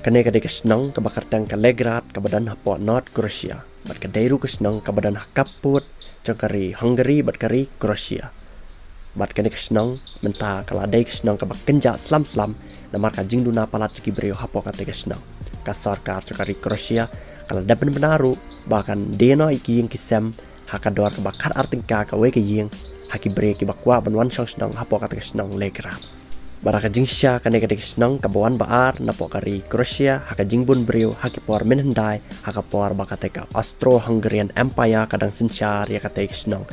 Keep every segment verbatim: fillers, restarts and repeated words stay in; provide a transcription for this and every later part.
Kane ka dei ka shnong kaba kyrteng ka Legrad kaba don hapoh North Croatia. Bad ka dei ruh ka shnong kaba don ha kap pud jong ka ri Hungary bad ka ri Croatia. Bad kane ka shnong mynta ka la dei ka shnong kaba kynjah slam slam namar ka jingduna palat jong ki briew hapoh kata ka shnong. Ka sorkar jong ka ri Croatia ka la dep pynbna ruh ba kan die noh ïa ki ïing ki sem ha ka dor kaba khat ar tyngka kawei ka ïing ha ki briew kiba kwah ban wan shong shnong hapoh kata ka shnong Legrad. Bad ha ka jingshisha kane ka dei ka shnong kaba wan ba ar napoh ka ri Croatia ha ka jingbun briew ha ki por mynhyndai ha ka por ba kata ka Austro-Hungarian Empire ka dang synshar ïa kata ka shnong.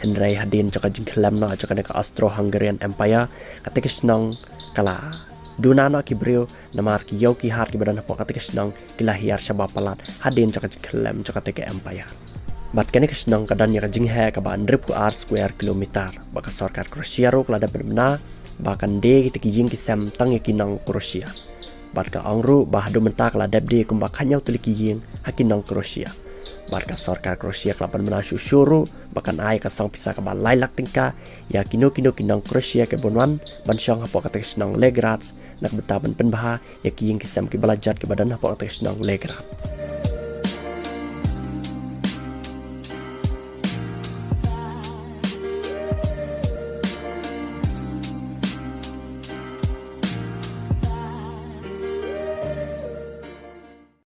Hynrei hadien jong ka jingkhyllem noh jong kane ka Austro-Hungarian Empire, kata ka shnong ka la duna noh ki briew namar ki ïew ki har kiba don hapoh kata ka shnong ki la hiar shaba palat hadien jong ka jingkhyllem jong kata ka empire. Bad kane ka shnong ka don ïa ka jingheh kaba hynriewphew ar square kilometer. Bad ka sorkar Croatia ruh ka la dep pynbna ba kan die kita ki ïing ki sem tang ïa ki nong Croatia. Bad ka ong ruh ba haduh mynta ka la dep die kumba khatñiew tylli ki ïing ha ki nong Croatia. Bad ka sorkar Croatia ka la pynbna shuh shuh ruh ba kan ai ka song pisa kaba lai lak tyngka ïa kino kino ki nong Croatia kiba wan ban shong hapoh kata ka shnong Legrad na ka bynta ban pynbha ïa ki ïing ki sem kiba la jot kiba don hapoh kata ka shnong Legrad.